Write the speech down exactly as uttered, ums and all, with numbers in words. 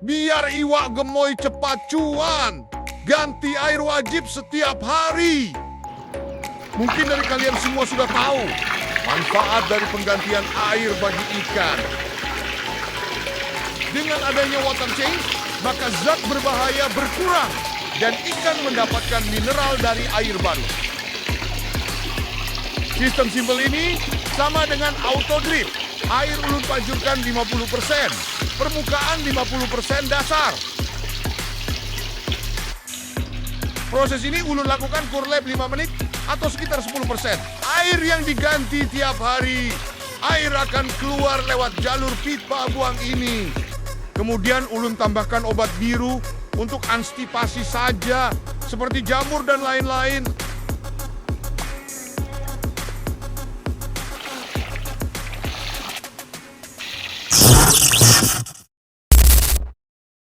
Biar iwak gemoy cepat cuan, ganti air wajib setiap hari. Mungkin dari kalian semua sudah tahu manfaat dari penggantian air bagi ikan. Dengan adanya water change, maka zat berbahaya berkurang dan ikan mendapatkan mineral dari air baru. Sistem simpel ini sama dengan auto drip. Air ulun pancurkan lima puluh persen, permukaan lima puluh persen dasar. Proses ini ulun lakukan kurlep lima menit atau sekitar sepuluh persen. Air yang diganti tiap hari, air akan keluar lewat jalur pipa buang ini. Kemudian ulun tambahkan obat biru untuk anstipasi saja, seperti jamur dan lain-lain.